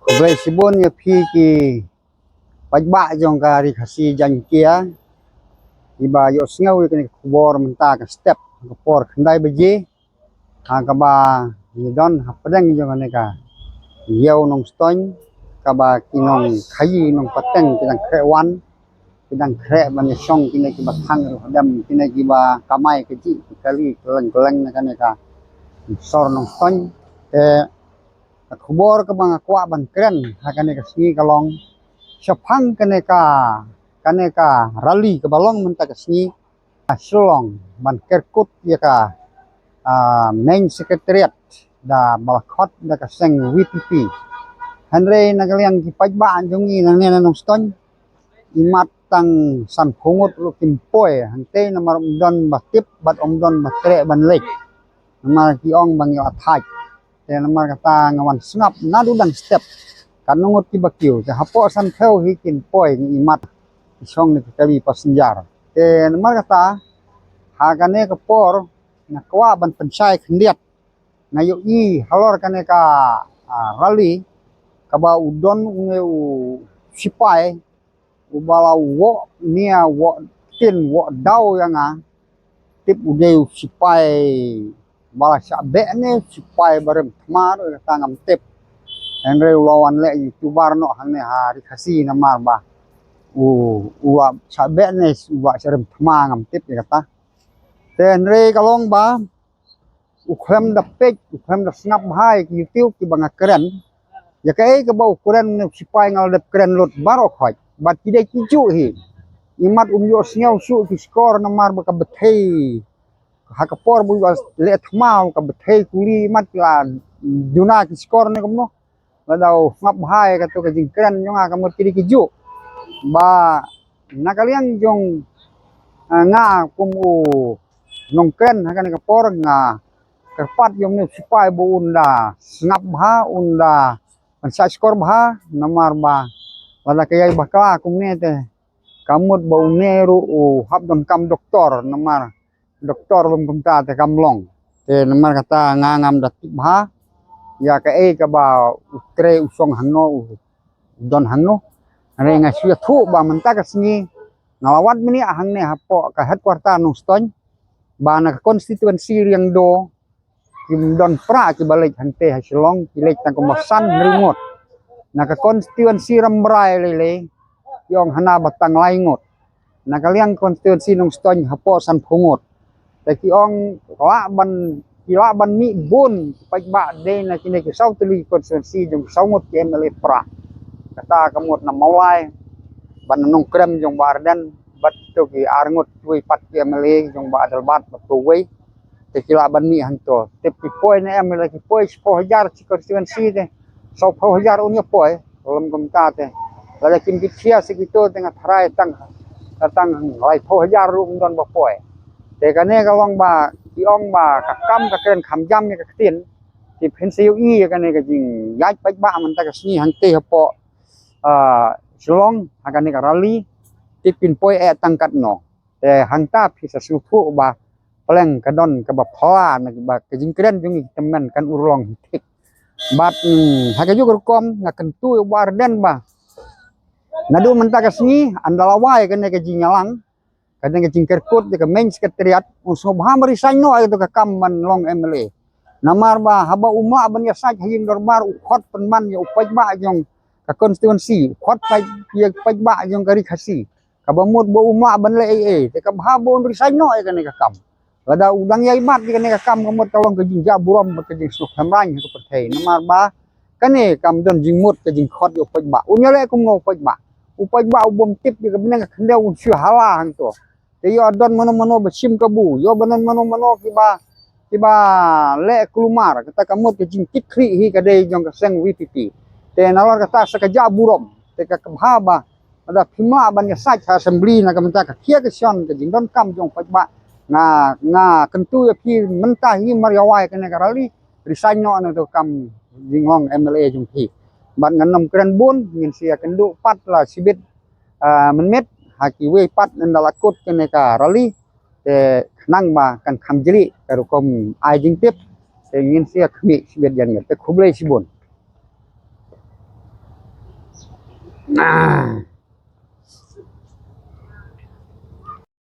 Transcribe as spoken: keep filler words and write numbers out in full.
Khublei shibun ïa phi ki paidbah jong ka Ri Khasi Jaiñtia, kiba ïohsngew ïa kane ka khubor mynta ka step, ka por khyndai baje, ha kaba ngi don hapdeng jong kane ka ïew Nongstoiñ, kaba ki nongkhaïi nongpateng ki dang khreh wan, ki dang khreh ban ïashong kine kiba thang ruh hadem, kine kiba kamai kajih ki kali kylleng kylleng na kane ka sor Nongstoiñ. Te ka khubor kaba nga kwah ban kren ha kane ka sngi ka long shaphang kane ka, kane ka rally kaba long mynta ka sngi ha Shillong ban kerkut ïa ka, ah, main secretariat da ba la khot da ka seng V P P. Hynrei na ka liang ki paidbah jong ngi nangne na Nongstoiñ, imat tang sanphew ngut ruh kim poi hangtei namar ym don ba tip bad ym don ba treh ban leit. Namar ki ong ba ngi la thait. Te namar kata nga wan sngap naduh dang step, katno ngut kiba kiew, te hapoh sanphew hi kin poi, ngi imat ki shong na ki kali passenger. Te namar kata ha kane ka por nga kwah ban pynshai khyndiat. Nga ïohi halor kane ka, ah, rally, kaba u don une u sipai uba la woh nia, woh tin, woh daw ïa nga. Tip u dei u sipai ba la shah beh ne sipai ba rem thma ruh kata ngam tip. Hynrei u la wan leh YouTuber noh hangne ha Ri Khasi namar ba u, u la shah beh ne u la shah rem thma ngam tip ïa kata. Te hynrei ka long ba u khlem da peit, u khlem da sngap bha ïa ki YouTube kiba nga kren. Ïa kaei kaba u kren ne u sipai nga la dep kren lut baroh khoit. Bad ki dei kijuh hi. Imat um ïohsngew shuh ki shkor namar ba ka bthei. Ha ka por ba u leh thma ka bthei kuli imat ki la duna ki shkor ne kumno. Lada u sngap bha ïa kato ka jingkren jong nga ka mut ki dei kijuh. Ba na ka liang jong, ah, nga kum u nongkren ha kane ka por nga kyrpad ïa une u sipai ba un da sngap bha, un da pynshah shkor bha namar ba lada ka ïai bakla kumne te ka mut ba une ruh u hap donkam doktor namar doktor lum kumta te kam long. Te namar kata nga ngam da tip bha ïa kaei kaba u trei u shong hangno, u don hangno. Hynrei nga shu ïathuh ba mynta ka sngi nga la wad mynta hangne hapoh ka headquarter Nongstoiñ ba na ka constituency Riangdo kim don pra kiba leit hangtei ha Shillong, ki leit tang kumba san hynriew ngut. Na ka constituency Rambrai lei lei ki ong hana ba tang lai ngut. Na ka liang constituency Nongstoiñ hapoh sanphew ngut. Te ki ong lah ban, ki lah ban mih bun ki paidbah dei na kine ki saw tylli constituency jong ki saw ngut ki M L A pra. Kata ka mut na Mawlai bad na Nongkrem jong Bah Ardent bad to ki ar ngut kiwei pat ki M L A jong Bah Adelbert bad to wei. Te ki lah ban mih hangto. Te ki poi ne em, lada ki poi shiphew hajar shi constituency te, shiphew hajar un ïa poi. Lem kumta te lada kim kit khia shi kito te nga tharai tang, tang laiphew hajar ruh um don ba poi. Te kane ka long ba ki ong ba ka kam ka kren kham jam ïa ka ktien. Te phin sa ïohi ïa kane ka jingïaid paidbah mynta ka sngi hangtei hapoh, ah, Shillong ha kane ka rally. Te phin poi eh tang katno. Te hangta phi sa sngewthuh ba pleng ka don kaba phla na ba ka jingkren jong ngi tymmen kan urlong hi thik. Bad, mm, ha kajuh ka rukom nga kyntu ïa u Bah Ardent ba naduh mynta ka sngi ynda la wai kane ka jingïalang, kane ka jingkyrkut ïa ka main secretariat, un sngewbha ma resign noh ïa kato ka kam ban long M L A. Namar ba haba um lah ban ïasaid ha ïing dorbar u khot pynban ïa u paidbah jong ka constituency, u khot paid, ïa paidbah jong ka Ri Khasi. Kaba mut ba um lah ban leh ei ei, te ka bha ba un resign noh ïa kane ka kam. Lada u dang ïai bat ïa kane ka kam ka mut ka long ka jingjah burom bad ka jingsngewkhlem raiñ ha ka pyrthei. Namar ba kane kam don jingmut ka jingkhot ïa u paidbah. Un ïaleh kumno u paidbah? U paidbah u bym tip ïa ka bneng ka khyndew un shu hala hangto. Te ïoh don mano mano ba shim kabu, ïoh ba don mano mano kiba, kiba leh kulmar, kata ka mut ka jingkit khlieh hi ka dei jong ka seng V P P. Te nalor kata sa ka jah burom, te ka bha ba lada phim lah ban ïasaid ha assembly na ka bynta ka khia ka shon ka jingdonkam jong u paidbah. Nga, nga kyntu ïa phi mynta hi mar ïa wai kane ka rally, resign noh na kato ka kam jinglong M L A jong phi. Bad ngan ym kren bun, ngin sa ïakynduh pat la shibit, ah, mynmiet ha kiwei pat ynda la kut kane ka rally. Te khnang ba kan kham jlieh ka rukom ai jingtip, te ngin sa ïakhmih shibit jan ngi. Te khublei shibun. Ah.